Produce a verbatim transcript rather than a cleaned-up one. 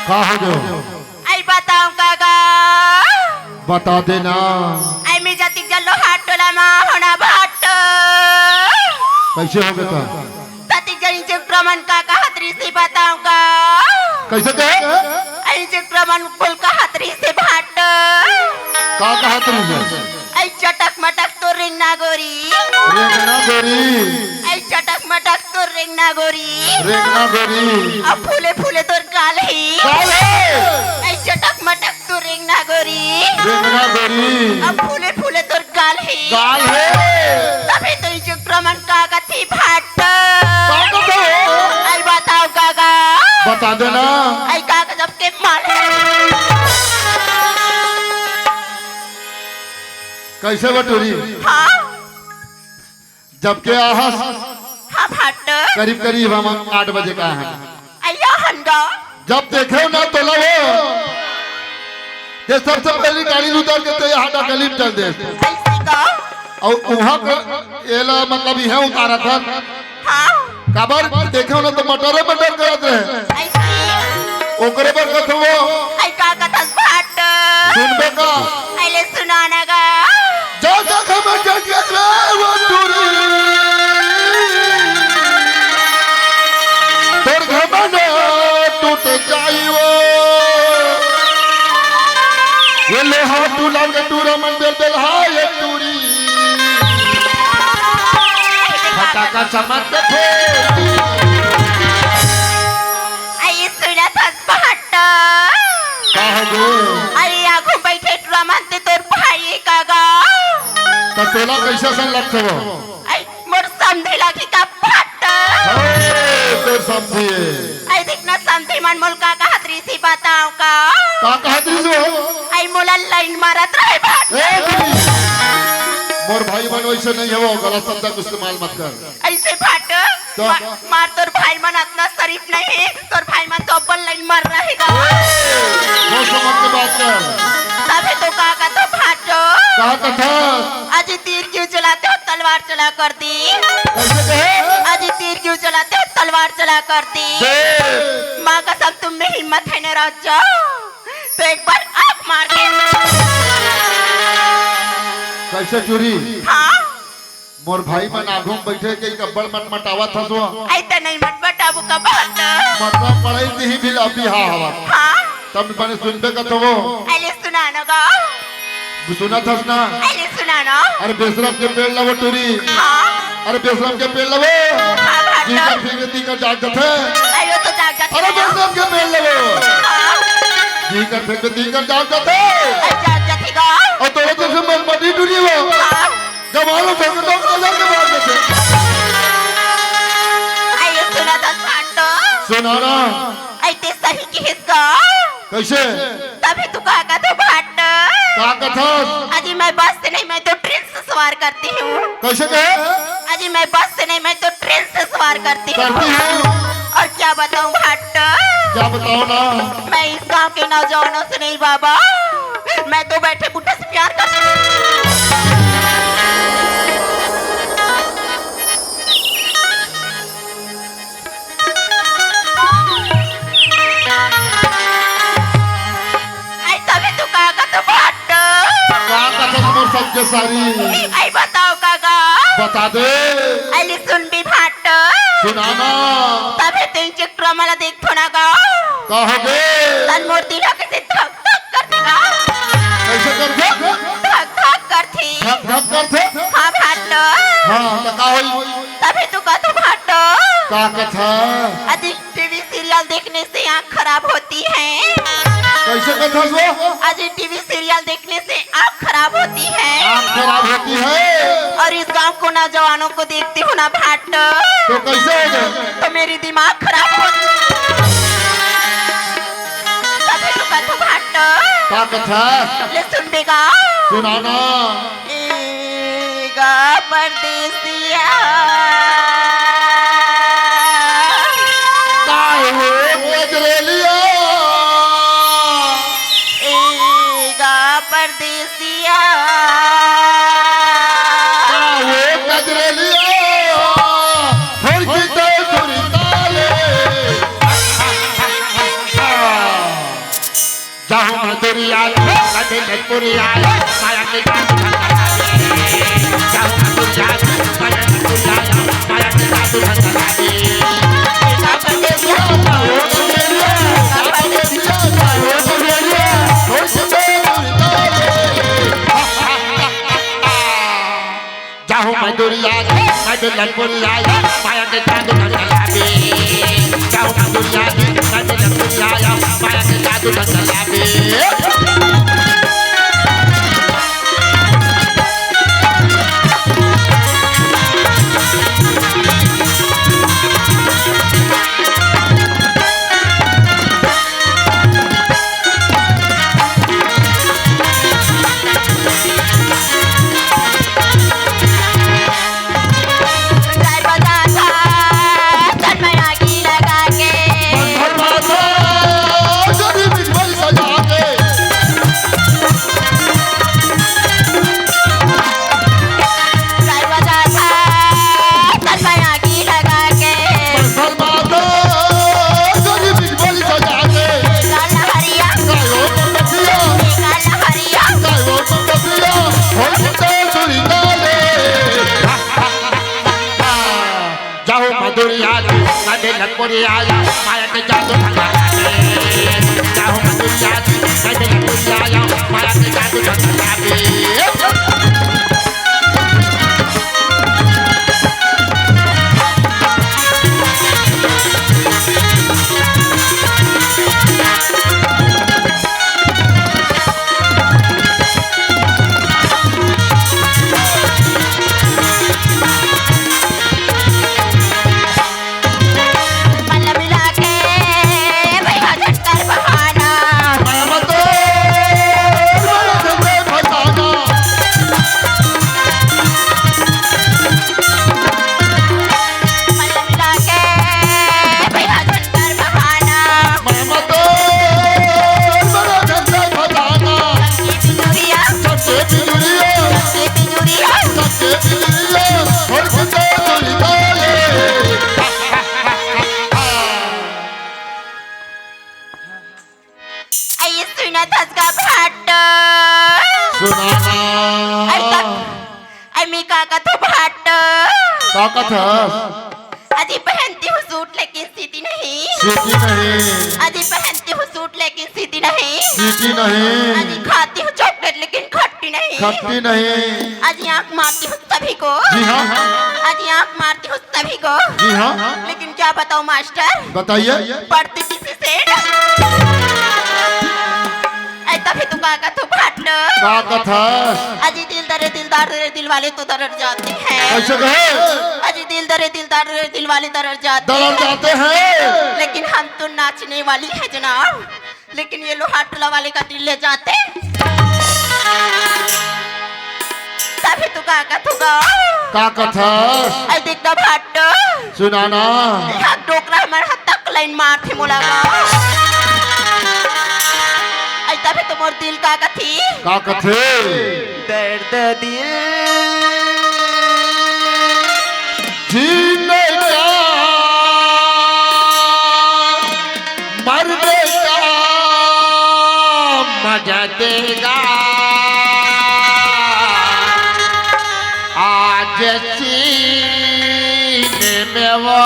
का हो गयो? आई बताओ काका। बता देना। आई मैं जतिक जल्लो हाट टोला मा होना भाट। कैसे हो गया था? ततिक जन इंजेक्टर मन का कहत रहिसे बताओ का? कैसे कहे? आई इंजेक्टर मन कुल कहत रहिसे भाट। का कहत रहिसे? आई चटक मटक तोर रेंगना गोरी। रेंगना गोरी। आई चटक मटक तोर रेंगना गोरी। रेंगना गोरी। अब फूले फूले तोर गाल हे। गाल हे। आई चटक मटक तोर रेंगना गोरी। रेंगना गोरी। अब फूले फूले तोर गाल हे। गाल हे। तभे तो इंजेक्टर मन का कथे भाट। का कथे? आई बताओ काका। बता देना। आई काका जब के माल हे। कैसे बटोरी? हाँ। जब के आहस? हाँ भाट। करीब करीब हम आठ बजे का है। अइया हन गा। जब देखे ना तो लवो, ये सबसे पहली गाड़ी उतार के तो यहाँ डकलीम चल दे। ऐसे का? और वहाँ का एला मतलब यह उतारा था। हाँ। काबर देखे ना तो मटर मटर करत रहे। ऐसे। ओकरे बर कथो वो। ऐ का कथस भाट। सुनबे का? अइले सुनाना गा। जा जा घमंड जटिया रे वो टूरी। तोर घमंड टूट जाई वो। ये लोहा टूला के टूरा मन बेल बेल हा ये टूरी। फटाका चमक के फोड़। आई सुनत हस भाट। का हो गो? अरे आगू बैठे टूरा मन ते तोर भाई हे का गा। त तोला कैसा सन लगथे वो? आई मोर समधी लागी का भाट। हे, तोर समधी हे। आई देखना समधी मन मोला का कहत रहिसे बताओ का? का कहत रहिसे वो? आई मोला लाइन मारत रहे भाट। ए, दीदी, मोर भाई मन वैसे नहीं हे वो, गलत शब्द का इस्तेमाल मत कर। ऐसे भाट, तो? मा-, मार तोर भाई मन अतना शरीफ नहीं हे, तोर भाई मन तो अब्बल लाइन मार रहे गा। वो समझ के बात कर। तभे तो का कथो भाट। का कथा? अजी तीर क्यों चलाते हो, तलवार चला कर दी। कैसे कहे? अजी तीर क्यों चलाते हो, तलवार चला कर दी। दे। माँ कसम तुम में हिम्मत है ना राजा, तो एक बार आँख मार दे। कैसे टूरी? हाँ। मोर भाई मन आगू म बइठे के अब्बड़ मटमटावत हस वो। अइते नहीं मटमटाबू का बात। मतलब पढ़ई तिही भी अभी हा हवा। हाँ। तब बने सुनबे कथो वो। अइले सुना न गा। सुनत हस ना। अइले सुना न। अरे बेसरम के पेड़ लवो टूरी। हाँ। अरे बेसरम के पेड़ लवो। हाँ, भाट। जीकर फिर तीकर जाग जथे। अइयो तो जाग जथे अरे ना। बेसरम के पेड़ लवो। हाँ। जीकर फिर तीकर जाग जथे। अरे जाग जथे गा। अउ तोरे जैसे मन मटी टूरी वो। हाँ। जब आलो संग तो नजर के बाहर में से। अइले सुना था भाट। सुना ना। अइते सही किहिस गा। कैसे? तभी तू का कथो भाट। का कथस? अजी मैं बस से नहीं, मैं तो ट्रेन से सवार करती हूँ। कैसे कहे? अजी मैं बस से नहीं, मैं तो ट्रेन से सवार करती हूँ। करती हूँ। और क्या बताऊँ भाट? क्या बताओ ना? मैं इस गांव के नौजवानों से नहीं बाबा, मैं तो बैठे बुड्ढे से प्यार करती हूँ। आई तभी तू का कथो भाट। का कथस मोर सब के सारी? आई बताओ काका। बता दे। अइले सुनबे भाट। सुना ना। तभे तो इंजेक्टर मन ला देखथों ना गा। का हो गे? तन मोर दिल ह कइसे धक धक करथे गा। कैसे करथे? धक धक करथे। धक धक करथे? हाँ भाट। हाँ, त का होई? तभे तो कथो भाट। का कथा? अजी टीवी सीरियल देखने से आँख खराब होती है। कैसे कथस वो? अजी टीवी सीरियल देखने से आँख खराब होती है। आँख खराब होती है। और इस गांव को नौजवानों को देखती हूँ ना भाट। तो कैसे हो गए? तो मेरी दिमाग खराब होती है। तभे तो कथो भाट। का कथा? ले सुनबे गा। सुना ना। ए गा परदेसिया। काहे वो गजरेलिया? ए गा परदेसिया। काहे वो गजरेलिया? फिर की तो सुरताले। दुरिया, कटे लटपुरिया, माया के जादू धंधा लागे। जाऊं दुरिया, कटे लटपुरिया, माया के जादू धंधा लागे। जाहूं मैं दुरिया के, मैं दुल्हन पुरिया, माया के जादू न चलावे। जाहूं मैं दुरिया के, मैं दुल्हन पुरिया, माया के जादू न चलावे। जाहूं मैं दुरिया के, मैं दुल्हन पुरिया, माया के जादू धंधा लागे। जाहूं मैं दुरिया के, मैं दुल्हन पुरिया, माया के जादू धंधा लागे। अई सुनत हस का भाटो? सुना ना। अई तब, अई मैं का कथों भाटो? का कथस? अजी पहनती हूँ सूट लेकिन सीती नहीं। सीती नहीं। अजी पहनती हूँ सूट लेकिन सीती नहीं। सीती नहीं। अजी खाती हूँ चॉकलेट लेकिन खट्टी नहीं। खट्टी नहीं। अजी आँख मारती हूँ सभी को। जी हाँ। अजी आँख मारती हूँ सभी को। जी हाँ। लेकिन क्या बताऊँ मास्टर? बताइए। पढ़ती किसी से? अई तभी तू का कथों भाटो? का कथस? अजी दिल दरे दिलदार रे दिल वाले तो दरड़ जाते हैं। कैसे कहे? अजी दिल दरे दिलदार रे दिल वाले दरड़ जाते हैं। दरड़ जाते हैं। लेकिन हम तो नाचने वाली है जनाब, लेकिन ये लोहार टोला वाले का दिल ले जाते। तभी तू का कथों गा? का कथस? अई देख ना भाटो। सुना ना। हाथ डोकरा हमर हाथ तक लाइन मारथे मोला गा। अई तभी तो मोर दिल का कथे। का कथे? दर्द दिल। जीने का, मरने का मजा देगा। आज सीने में वो